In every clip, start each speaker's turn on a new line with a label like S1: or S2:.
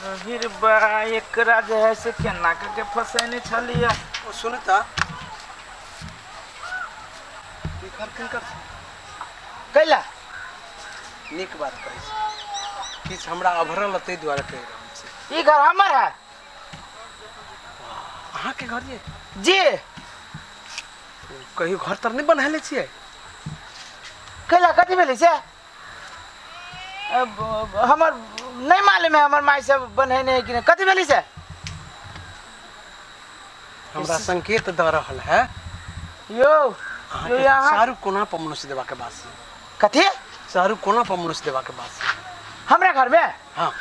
S1: फिर बा एकरा जे है से केना कऽ के फसेने छलियै।
S2: ओ सुनू तऽ, ई घर किनकर छै?
S1: कैला?
S2: नीक बात कहै छी, किछु हमरा अभरल है, ताहि दुआरे कहि रहल छी।
S1: ई घर हमर है।
S2: अहाँके घर ये?
S1: जी।
S2: कहियो घर तर नहि बन्हेले छियै?
S1: कैला, कथी भेलै से? अब, हमर नहि मालूम है, हमर माय सब बन्हेने है कि नहि। कथी भेलै से?
S2: हमरा संकेत दऽ रहल है।
S1: यौ।
S2: अहाँके
S1: यौ, अहाँ
S2: चारू कोना पर मनुष्य देबाके बात छै।
S1: कथी?
S2: चारू कोना पर मनुष्य देबाके बात छै।
S1: हमरा घरमे?
S2: हँ।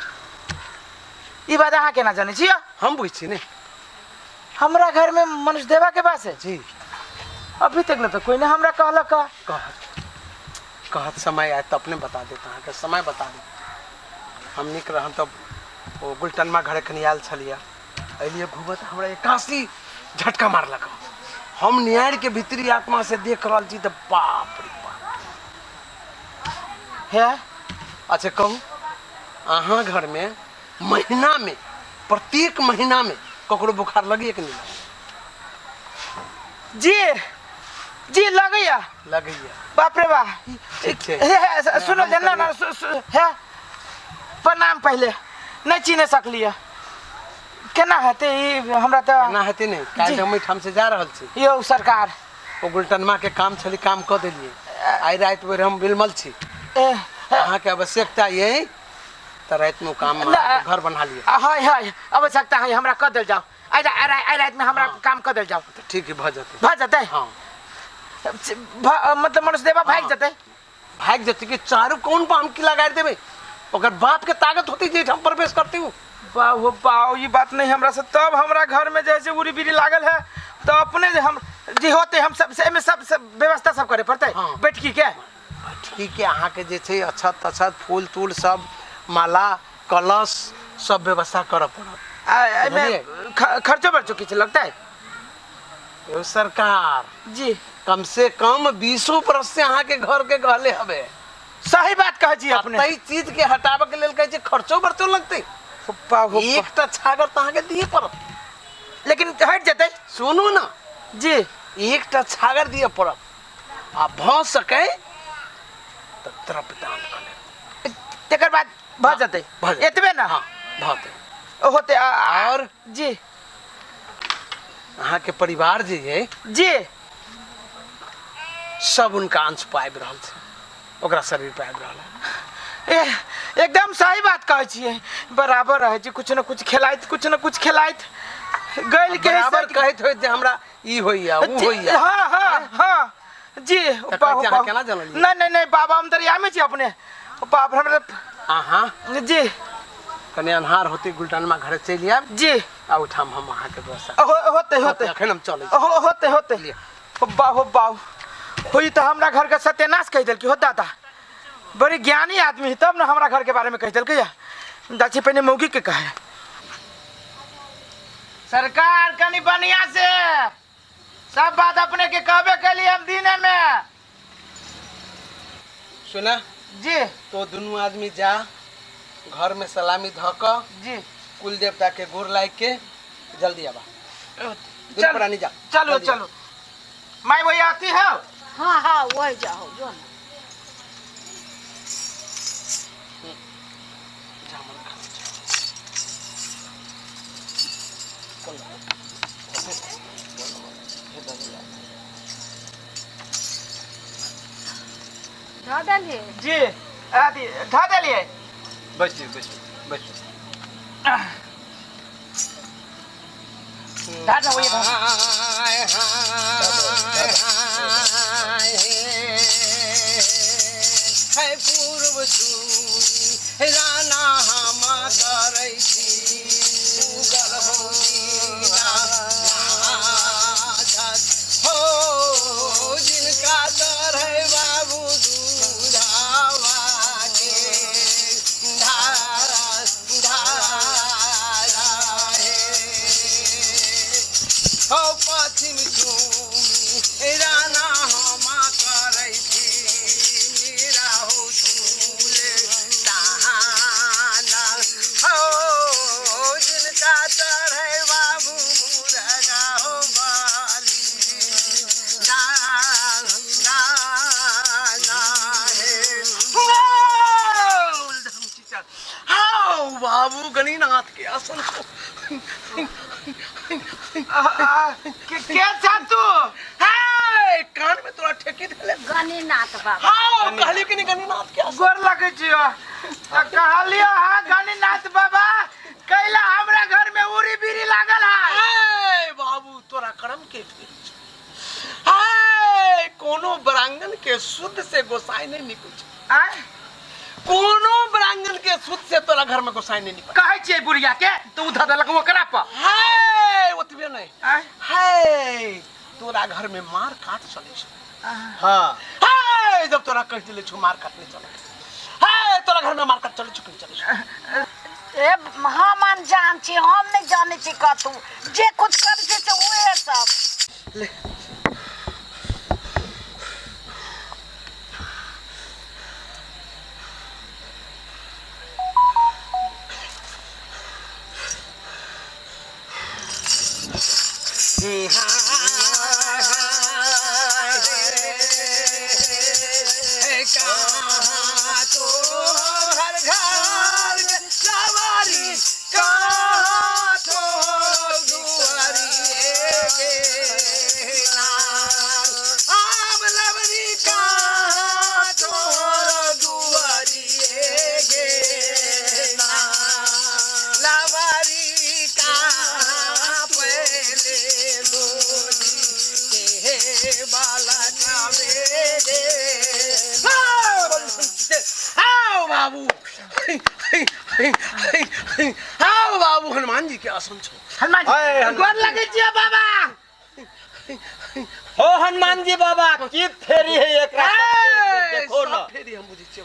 S1: ई बात अहाँ केना जानै छियै?
S2: हम बुझै छी ने।
S1: हमरा घरमे मनुष्य देबाके बात है?
S2: जी।
S1: अभी तक ने तऽ कोई नहि हमरा कहलक है।
S2: कहत कहत, समय आयत तऽ अपने बता देत। अहाँके समय बता देत। हम नीक रहम तब ओ गुलटनमा घर एखन आयल छलियै, एलियै घूमऽ तऽ हमरा एकासी झटका मारलक। हम निहारि के भीतरी आत्मा से देख रहल छी तऽ बाप रे बाप।
S1: है।
S2: अच्छा कहू, अहाँ घरमे महीनामे, प्रत्येक महीनामे ककरो बुखार लगैए कि नहि?
S1: जी जी, लगैया।
S2: लगैए?
S1: बाप रे बा।
S2: ठीक छै।
S1: हे, हे, सुनो
S2: हम
S1: जे ना ना, हे, प्रणाम। पहिले नहि चिन्ह सकलियै। केना हेतै ई हमरा तऽ?
S2: एना हेतै नहि। काल्हि
S1: जी।
S2: हम एहिठाम से जा रहल छी।
S1: यौ सरकार।
S2: ओ गुलटनमा के काम छलै, काम कऽ देलियै। आइ राति भरि हम बिलमल छी।
S1: ए,
S2: अहाँके आवश्यकता ये तऽ रातिमे ओ काम
S1: ना।
S2: अहाँके घर बना लिअ।
S1: हाय हाय, आवश्यकता है, हमरा कऽ देल जाओ। आइ रातिमे हमरा काम कऽ देल जाओ।
S2: तऽ ठीक भऽ जेतै।
S1: भऽ जेतै?
S2: हँ।
S1: मतलब मनुष्य देवा भागि
S2: हाँ।
S1: जेतै?
S2: भागि जेतै कि चारू कोन पर हम की लगा देबै? ओकर बाप के ताकत होतै जे एहिठाम प्रवेश करतै ओ?
S1: बाह हो बाह, ई बात नहीं हमरा से। तब हमरा घर में जैसे उड़ी बीड़ी लागल है तो अपने जे हम जे होते हम सब से एमे सब सब व्यवस्था सब करे पड़तै।
S2: हाँ।
S1: बैठकी के।
S2: ठीक है, अहाँके जे छै अक्षत तक्षत, फूल तूल सब, माला कलश सब व्यवस्था करऽ पड़त।
S1: एमे
S2: बुझलियै?
S1: खर्चो बर्चो किछु लगतै?
S2: यौ सरकार।
S1: जी।
S2: कम से कम 20 बरस से अहाँके घर के गहले हवे।
S1: सही बात कहै छी अपने।
S2: ताहि चीज के हटाबऽ के लेल कहै छै खर्चो बर्चो लगतै।
S1: बाह हो बाह।
S2: एकटा छागर तऽ अहाँके दिए पड़त।
S1: लेकिन हटि जेतै?
S2: सुनू ने।
S1: जी।
S2: एकटा छागर दिए पड़त आ भऽ सकै तऽ द्रव्यदान कऽ लेब।
S1: तकर बाद भऽ जेतै?
S2: भऽ जेतै।
S1: एतबे ने?
S2: हँ, भऽ जेतै।
S1: होतै
S2: आओर
S1: जी।
S2: अहाँके परिवार जे ये
S1: जी,
S2: सब उनका अंश पर आबि रहल छै, ओकरा शरीर पर आबि रहल है।
S1: ए, एकदम सही बात कहै छियै। बराबर रहै छै, कुछ न कुछ खेलाइत, कुछ न कुछ खेलाइत गैल के।
S2: बराबर कहैत होइत जे हमरा ई होइया, उ होइया।
S1: हाँ हाँ हाँ जी।
S2: तऽ कहै छी अहाँ केना जानलियै?
S1: नहीं नहीं नहीं बाबा, हम दरियामे छी अपने। बाप रे, हमरा
S2: अहाँ
S1: जी।
S2: कनि अन्हार होते गुलटनमा घरे चलि आयब।
S1: जी।
S2: आ ओहिठाम हम अहाँके व्यवस्था
S1: होते होते।
S2: एखन हम चलै छी।
S1: होते होते।
S2: लिअ।
S1: बाहो बाहु होई तऽ हमरा घर के सत्यानाश कहि देलकी। हो दादा, बड़ी ज्ञानी आदमी है तब ने हमरा घर के बारे में कहि देलकै। या जाइ पहिने मौगी के कहे। सरकार, कनि बढ़िया से सब बात अपने के कहबे कैली हम दिने में।
S2: सुना।
S1: जी।
S2: तो दुनू आदमी जा, घर में सलामी धऽ कऽ
S1: जी।
S2: कुल देवता के गोर लागि के जल्दी आबा। दुनू
S1: चल।
S2: प्राणी जा।
S1: चलो।
S2: जल्दी।
S1: चलो माई, वही आती है।
S3: हाँ हाँ, वही जाओ जो ना।
S2: जामुन खा। कोन?
S3: धऽ देलही?
S1: जी, अथी धऽ देलियै।
S2: बैसू बैसू बैसू।
S1: धऽ दे, वही धऽ।
S2: है पूर्व सुनी राना हम करै छी, उगल हो हो जिनका चढ़ै बाबू दूधावा के धारा धारा हे। हो पश्चिम सुमी राना हम करै छी, मीरा हो सुले ताना हो। बाबू गणिनाथ के आसन छौ।
S1: के छा तू?
S2: हे कान में तोरा ठेकी देले।
S3: गणिनाथ बाबा।
S2: हाँ कहली कि नहीं गणिनाथ के आसन।
S1: गोर लगै छियो। त कहलियो हां गणिनाथ बाबा कैला हमरा घर में उरी बीरी लागल है।
S2: हे बाबू तोरा कर्म के फेर छौ। हे कोनो ब्राह्मण के शुद्ध से गोसाई नहीं निकल छौ।
S1: आय
S2: कोनो ब्राह्मण के शुद्ध से तोरा घर में गोसाई नहीं निकल।
S1: कहै छियै बुढ़िया के त उ धऽ देलक ओकरा पर।
S2: हे ओतबे नहीं।
S1: आय
S2: हे तोरा घर में मार काट चले छौ।
S4: हाँ
S2: हे जब तोरा कह दिले छौ मार काट नहीं चले। हे तोरा घर में मार काट चले छौ कि नहीं चले छौ?
S3: ए हम अनजान छी, हम नहीं जाने छी कतू, जे कुछ कर छै से उहे सब।
S2: ले आओ बाबू, आओ बाबू, हनुमान जी के आसन छो।
S1: हनुमान जी
S4: हाय,
S1: गोर लगै छियो बाबा।
S4: हो हनुमान जी बाबा की फेरी है एकरा देखो
S2: सब
S4: ना।
S2: फेरी हम बुझै छियो।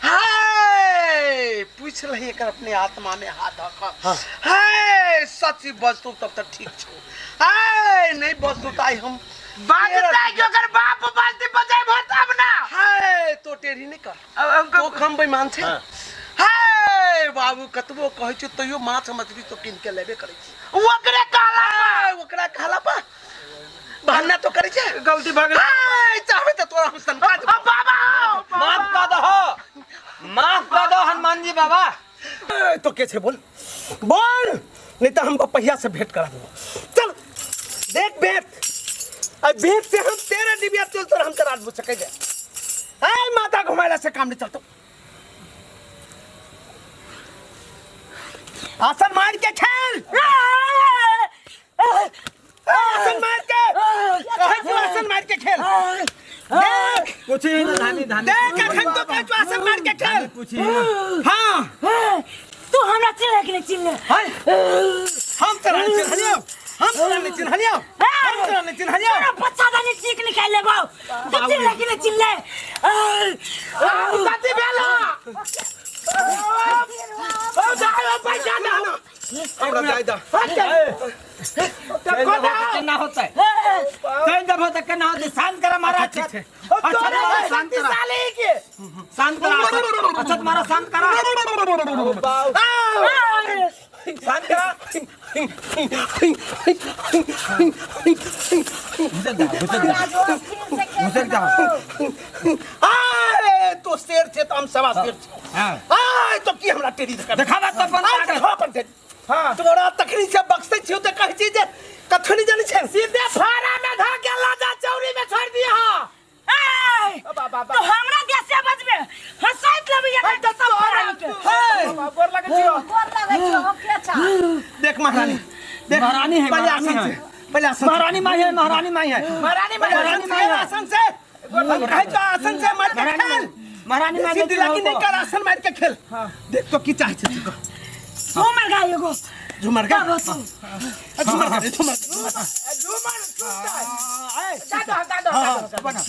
S2: हाय पूछ रही एकर अपने आत्मा में हाथ धऽ कऽ। हाय सच बजतौ तब तऽ ठीक छौ। हाय नहीं बजतौ तऽ आइ हम
S1: बाजतै कि ओकर बाप बाजतै बजेबो तब ना।
S2: हाय तो टेढ़ी नहीं कर,
S1: अब हमको
S2: तो कम बेईमान छै। हाय बाबू कतबो कहै छियौ तैयो माछ मछली तो कीन के लेबे करै छी।
S1: ओकरे कहला
S2: हाय ओकरा कहला पा बहाना तो करै छै।
S1: गलती भऽ गेल।
S2: हाय चाहबै तऽ तोरा हम सनका देबौ।
S1: अब बाबा आओ,
S4: माफ कर दो, माफ कर दो हनुमान जी बाबा।
S2: ए, तो के छै बोल बोल, नहीं तो हम बपहिया से भेंट करा देबो। चल देख भेंट, आ भेंट से हम तेरे डिबिया चल तोरा हम तोरा आदमी सकै जाए। हाय माता घुमाइला से काम नहीं चलतो। आसन मार के खेल, आसन मार के कहै छियौ, आसन मार के खेल। देख
S4: कुछ ही ना धानी धानी
S2: देख अखन तो कहै छियौ आसन मार के खेल।
S4: कुछ ही ना।
S2: हाँ
S5: तू हमरा चिल्ला के नहीं चिल्ला।
S2: हाय हम तोरा नहीं चिन्हलियौ, हम तोरा नहीं चिन्हलियौ, हम तोरा नहीं चिन्हलियौ।
S5: तोरा बच्चा दानी चीख निकाल लेबो, तू चिल्ला के नहीं चिल्ले।
S1: गलती भेल। ओ जाओ पैसा ना
S2: हमरा जाय दा।
S4: केना होता है चल जब होता केना होता शांत करा मारा। अच्छा
S1: तोरे शक्तिशाली के
S4: शांत करा, अच्छा तुम्हारा शांत करा, शांत करा। घुसक जा।
S2: आए तो शेर छे तो हम सवा शेर छे। आए तो की हमरा टेढ़ी देखा
S4: देखाबा तो अपन
S2: आए देखो अपन टेढ़ी। हाँ तोरा तखनी से बक्सै छियौ त कहै छी जे कथु नहीं जानै छै।
S1: सीधे फारा में धऽ के लाजा चौरी में छोड़ दिया।
S5: तो हमरा देश से बचबे हंसैत लेबै ये तो सब फरानी के।
S2: हे
S1: गोर लगै छियो।
S3: गोर लगै छियौ, हम के छा?
S2: देख महारानी, देख
S4: महारानी है,
S2: पहले
S4: महारानी
S2: आसन
S4: है।
S2: से, पहले आसन से।
S4: महारानी माई है, महारानी माई है,
S1: महारानी माई है।
S2: महारानी माई है, आसन से। हम कहै छौ आसन से मार के खेल।
S4: महारानी माई
S2: सीधी लागी नहीं कर, आसन मार के खेल। देख तो की चाहे छै तू।
S5: झूमर गा एगो।
S2: झूमर गा।
S5: तू।
S2: झूमर गा, झूमर गा।
S1: झूमर सुनता है। दादा दादा दादा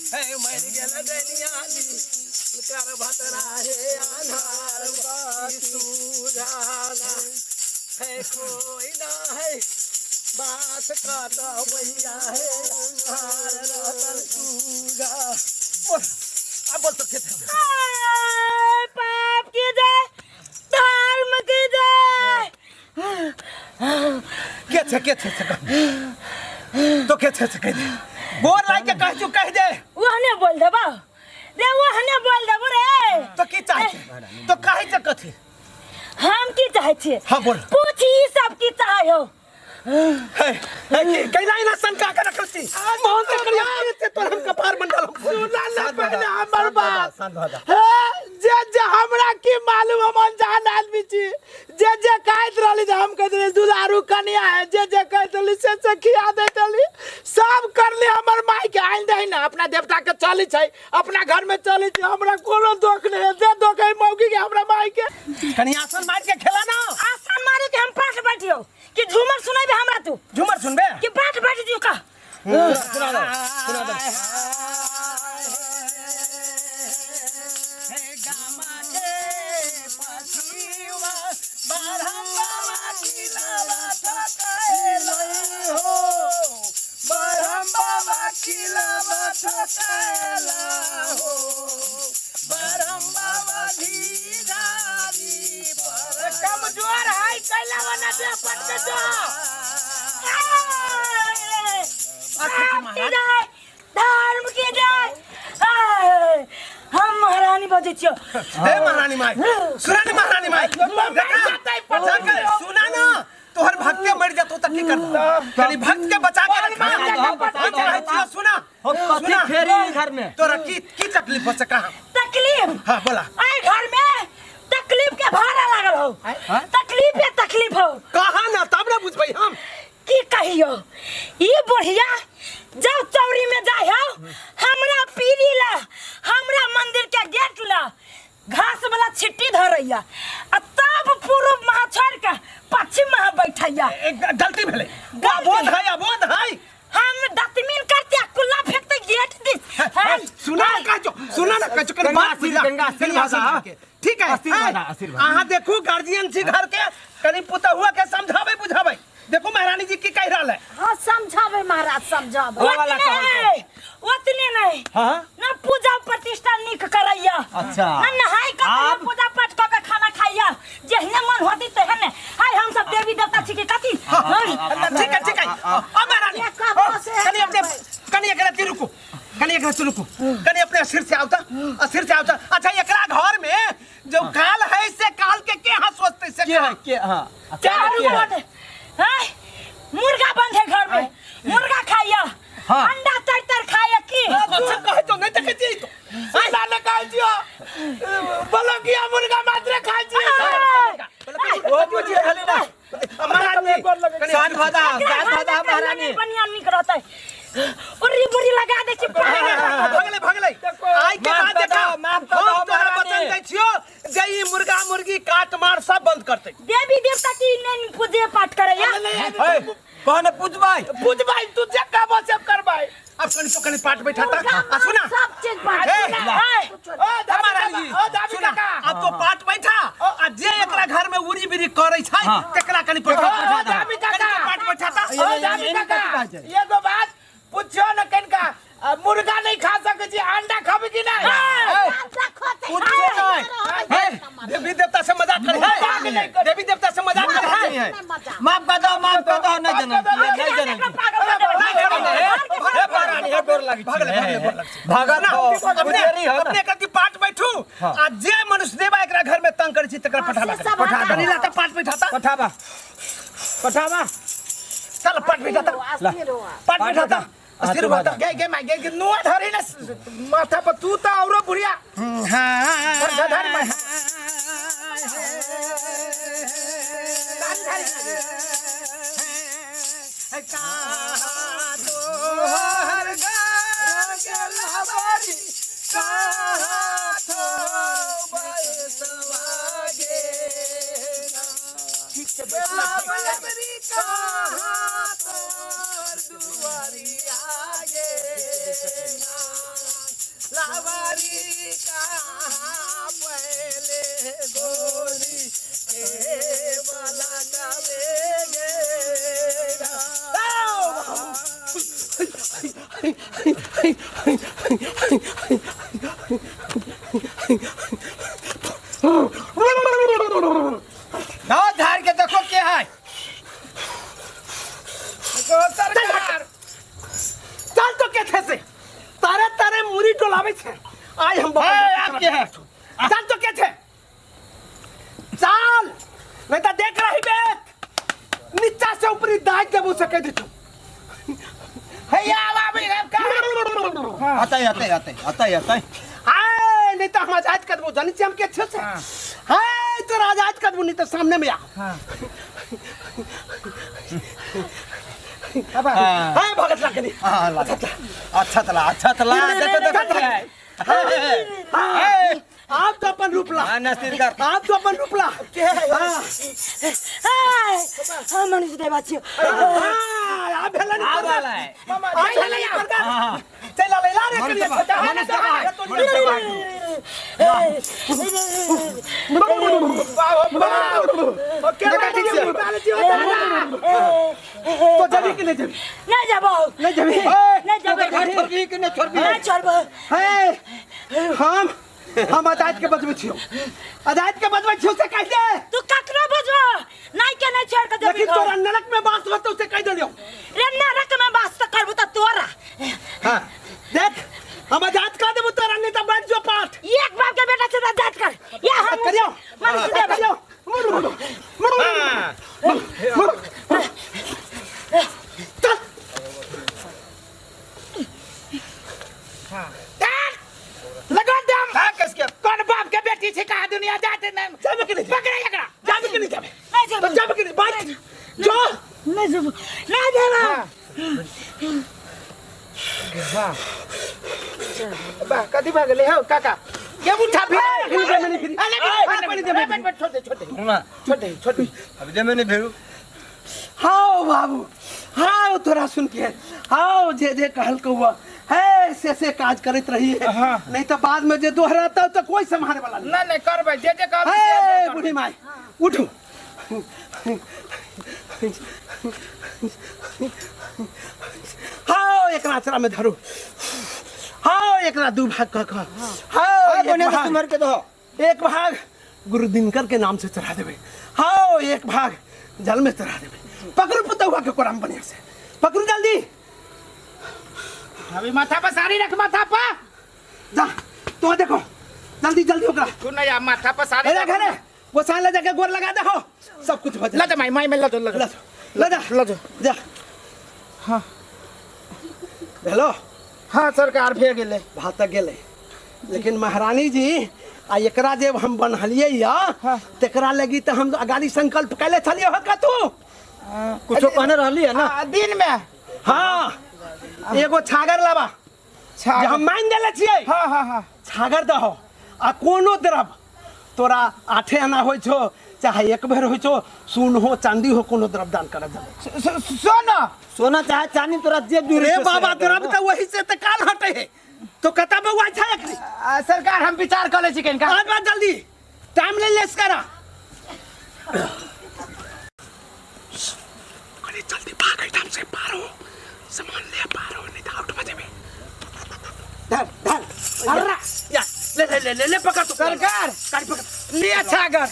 S2: हे मर गेल डनिया जी कर भतरा हे अनार बाती सुजाना हे कोई ना है बास काटा भैया हे अनार रतन सुजा। बोल अब बोल तो खेत
S5: पाप की जय, धर्म की जय।
S2: के छे के छे से कह तो के छे से कह दे, गोर लाग के कह चु कह दे।
S5: ओहने बोल देबो रे वो हने बोल देबो रे।
S2: तो की चाहे छी? तो काहे छै कथी?
S5: हम की चाहे छी?
S2: हाँ, बोल।
S5: पूछ ई सब की चाहे हो।
S2: हे हे की कैला इना शंका के रखल छी? मोहन से करिया से तोर हम कपार मंडल।
S1: सुना ना पहले हमर बात।
S4: शांत हो जा।
S1: हे जे जे हमरा की मालूम, हम अनजान आदमी छी। जे जे कहैत रहली जे हम कहैत रहली दुलारू कनिया है, जे जे कहैत रहली से से खिया दैत रहली, सब करली। हमर माई के आनि दही ना, अपना देवता के चली छै, अपना घर में चली छै, हमरा कोनो दोख नहीं है। जे दोख है मौगी के, हमरा माई के।
S2: कनी आसन मार के खेला ना।
S5: आसन मारे के हम पाठ बैठियो कि झूमर सुनाबे हमरा तू?
S2: झूमर सुनबे
S5: कि पाठ बैठ दियो का?
S4: सुना दो, सुना दो।
S1: कमजोर है कैला वाला दे पट के जो।
S5: धर्म की जय, धर्म की जय। हम महारानी बजै छियो।
S2: हे महारानी माई, सुना ना महारानी माई, सुना ना, तोहर भक्त के मर जातो त की करबो? कनी भक्त के बचा के रखा। सुना
S4: हो कथी फेरी घर में?
S2: तोरा की की तकलीफ हो सका?
S5: तकलीफ?
S2: हां बोला।
S5: आई घर में तकलीफ के भाड़ा लागल हो, तकलीफ पे तकलीफ हो।
S2: कहा ना तब ना बुझबै हम।
S5: की कहियो, ई बुढ़िया जब चौरी में जाय हो, हमरा पीरी ला, हमरा मंदिर के गेट ला घास वाला छिट्टी धरैया आ तब पूर्व महा छोड़ के पश्चिम महा बैठैया।
S2: एक गलती भेलै, अबोध है, अबोध है।
S5: हम दतमीन करते कुल्ला फेंकते गेट दिस।
S2: सुना ना कहचो, सुना ना कहचो, कनी बात सुन,
S4: गंगा
S2: कनी भाषा के ठीक है।
S4: आशीर्वाद, आशीर्वाद।
S2: अहाँ देखू गार्जियन छी घर के, कनी पुतहुआ के समझाबै बुझाबै। देखू महारानी जी की कह रहल है।
S3: हाँ समझाबै महाराज, समझाबै।
S5: ओतने ओतने नहीं।
S4: हां
S5: ना पूजा प्रतिष्ठा निक करैया।
S4: अच्छा।
S5: ना नहाय के पूजा पाठ क के खाना खाइया, जेहने मन होती तेहने। हाय हम सब देवी देवता छी की कथी?
S2: ठीक है ठीक है। अब महारानी कनी अपने कनी एकरा ती रुकू, कनी एकरा ती रुकू, कनी अपने सिर से आवता, सिर से आवता। अच्छा एकरा घर में जो काल है से काल के के हां सोचते से
S4: के है के? हां
S5: चारू बंद है, मुर्गा बंद है घर में, मुर्गा खाइया, अंडा तर तर खाइया की?
S2: अच्छा कहे तो नहीं देखे छी तो
S1: सुना ना कहै छियो, बलकिया मुर्गा मात्र खाइ छी।
S4: ओ बुझि रहली ना
S2: महारानी।
S4: शांत हो जा, शांत हो जा महारानी।
S5: बढ़िया निक रहतै, उरी बुरी लगा दे छी।
S2: भगले भगले आई के बाद देखा,
S4: माफ कर दो
S2: हम तोरा वचन दै छियो जे ई मुर्गा मुर्गी काट मार सब बंद करतै।
S5: देवी देवता की नहीं पूजे पाठ करैया।
S4: हे कौन पूजबै?
S1: पूजबै तू जे कहबो से करबै।
S2: अब कनी तो कनी पाठ बैठाता आ सुना
S3: सब चीज पाठ।
S1: ओ
S2: महारानी जी,
S1: ओ दाबी
S2: सुना,
S1: काका,
S2: अब तो पाठ बैठा आ जे एकरा घर में उरी बिरी करै छै तेकरा कनी पठा।
S1: ओ दाबी काका,
S2: पाठ बैठाता।
S1: ओ दाबी काका, एगो बात पूछियो न कनका, मुर्गा नहीं खा सकै छी, अंडा खाबी कि नहीं?
S4: पूछे नहीं।
S2: देवी देवता से मजाक करे है, देवी देवता से मजाक करे है।
S4: माफ कर दो, माफ कर दो, नहीं जनम नहीं जनम। हे महारानी, हे गोर लागी,
S2: भगले भगले गोर लागी।
S4: भगत हो,
S2: अपने
S4: पुजारी हो ना।
S2: अपने करती पाठ बैठू आ जे मनुष्य देवा एकरा घर में तंग करै छी तकरा पठाबा,
S3: पठा
S2: कनी लाता पाठ बैठाता,
S4: पठाबा पठाबा।
S2: चल पाठ बैठाता, पाठ बैठाता, अस्थिर हुआ था।
S1: गे गे माई गे गे नुआ धरी ना माथा पर, तू तो औरो बुढ़िया।
S2: हां
S1: धर माई।
S4: ना धार के देखो के है।
S1: सरकार
S2: चल तो के थे से तारे तारे मुरी टोलावे छे आइ हम
S1: ए, आप के है?
S2: चल तो के छे चल नहीं तो देख रही बेत नीचा से ऊपरी दाग देबो सके दे तू
S1: हैया आब आबी अब का
S4: आते आते आते आते आते
S2: हाय नहीं तो हम आजाद कर देबो जानी छी हम के छे से हाय तोरा आजाद कर देबो नहीं तो सामने में आ
S1: अब
S2: हाय भगत लगनी
S4: हाँ ला अच्छा तला अच्छा तला देखो देखो
S2: हाँ, आप तो अपन रूप ला
S4: हाँ नसीर कर
S2: आप तो अपन रूप ला हाँ
S5: हम मनुष्य देवा छियो
S2: हाँ, आ भेलन
S4: आ वाला है
S2: आ भेलन
S4: हाँ
S2: चल ला ला रे
S4: मनुष्य
S2: करिया
S4: बा, मनुष्य बा, मनुष्य बा।
S2: तो जबी कि नहीं जबी
S5: नहीं जाबो
S2: नहीं जबी
S5: नहीं जाबो
S4: घर छोड़बी कि नहीं छोड़बी
S5: नहीं छोड़बो
S2: है हम आजाद के बचबै छियो आजाद के बचबै छियो से कह दे
S5: तू ककरो बजबो नहीं के नहीं छोड़ के जेबी
S2: लेकिन तोरा नरक में बास होतौ से कह देलियो
S5: रे नरक में वास त करबो त तोरा
S2: हां देख हम आजाद कर देबो तोरा नहीं तो बैठ जो पाठ
S5: एक बाप के बेटा से जात कर या हम
S2: करियो
S5: मनुष्य देवा
S2: करियो चल
S1: लगा दम
S2: हां कसके
S1: कौन बाप के बेटी छै कहा दुनिया जाते नहीं
S2: जाबे कि नहीं
S1: पकड़े एकरा
S2: जाबे कि नहीं जाबे
S5: नहीं जाबो
S2: तो जाबे कि नहीं बात जो
S5: नहीं जाबो नहीं जाबो
S1: बा कथी भऽ गेलै हौ काका के उठा
S2: फिर दे मैंने फिर
S1: अरे
S2: पानी दे मैंने
S1: छोड़ दे छोड़ दे
S4: ना
S1: छोड़ दे छोड़ दे
S4: अभी दे मैंने भेरू
S2: हाँ बाबू हाँ तोरा सुन के हाँ जे जे कहल कौआ है से काज करत रही है नहीं तो बाद में जे दोहराता तो कोई संभाले वाला नहीं
S1: नहीं नहीं करबै जे जे कहबै से
S2: है
S1: करबै।
S2: बूढ़ी माई उठू हाँ एकरा आचरा में धरू हाँ एकरा दू भाग कह कह हाँ एक भाग
S4: तुम्हार के दो
S2: एक भाग गुरु दिनकर के नाम से चढ़ा देवे हाँ एक भाग जल में चढ़ा देवे पकड़ू पुतौआ के कोराम बढ़िया से पकड़ू जल्दी
S1: अभी माथा पर साड़ी रख माथा पर
S2: जा तो देखो जल्दी जल्दी ओकरा
S1: तू नहीं आ माथा पर साड़ी
S2: अरे घरे वो साल ले जाके गोर लगा देखो सब कुछ हो
S1: ल
S2: जाए
S1: जा माई माई में ल जा ल
S2: ला
S1: जा
S2: ला जा
S1: ल जा
S2: जा
S1: हाँ
S2: हेलो
S1: हाँ सरकार भे गेलै
S2: भात तक गेलै लेकिन महारानी जी आ एकरा जे हम बनहलियै या
S1: हाँ।
S2: तेकरा लगी तऽ हम अगाड़ी संकल्प कैले छलियै हो कतू
S4: कुछो कहने रहली है ना
S1: दिन में
S2: हाँ एगो छागर लाबा जे हम मान देले छियै
S1: हाँ हाँ हाँ
S2: छागर दहो आ कोनो द्रव तोरा आठे आना होइ छौ चाहे एक बेर होइ छौ सोन हो चांदी हो कोनो द्रव दान करत जाओ
S1: सोना
S4: सोना चाहे चांदी तोरा जे दूरी
S2: रे बाबा द्रव तऽ वही से तऽ काल हटे है तो कता बउआ छै अखनी
S1: सरकार हम विचार कऽ लै छी कनिका
S2: आज बात जल्दी टाइम ले लेस करा अरे जल्दी भाग एहिठाम से पार हो सामान ले पार हो नहीं तो आउट में जेबे धर धर अरे या ले ले ले ले ले पकड़ तो
S1: सरकार
S2: गाड़ी पकड़
S1: लिए छागर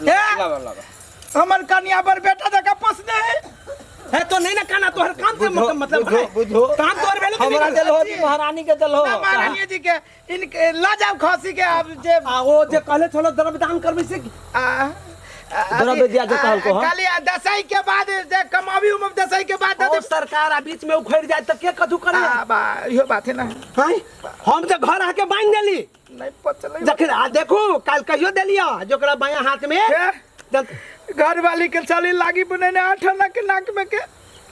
S1: हे हमर कनिया पर बेटा जका पोसने है
S2: है तो नहीं ना काना तोहर काम से
S4: बुझो,
S2: मतलब
S4: बुझो,
S2: है।
S4: बुझो।
S2: काम तोहर भेलो कि
S4: हमरा
S2: नहीं
S4: देल हो कि महारानी के देल हो
S1: ना महारानी जी के इनके ला जाओ खसी के अब जे
S2: आ ओ जे कहले छलो द्रव्य दान करबै से
S1: आ, आ,
S4: द्रव्य दिया जे कहलको, हाँ।
S1: खाली आ, दसई के बाद जे कमाबी उम दसई के बाद दे
S2: ओ
S1: दे
S2: सरकार आ बीच में उखड़ जाए त के कथू करे
S1: आ, बा इहो बात है ना
S2: हैं हम तो घर आके बांध देली
S1: नहीं पचलै
S2: जखन आ देखू काल कहियो देलिया जोकरा बायां हाथ में
S1: हे? घर वाली के चली लागी बनेने आठ आना के नाक में के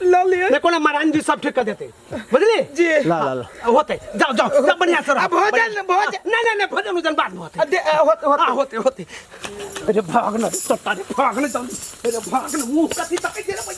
S1: ल लिए
S2: देखो ना महारानी जी सब ठीक कर देते बुझली
S1: जी
S4: ला ला ला
S2: होते जाओ जाओ सब बढ़िया से रहो।
S1: अब भोजन- भोजन-
S2: नहीं नहीं नहीं भोजन उजन बाद में होते
S1: आ, दे, आ, होत होत
S2: हाँ होते होते अरे भाग ना सत्ता रे भाग ना जल्दी अरे भाग ना मुंह कथी तकै छै रे भाग।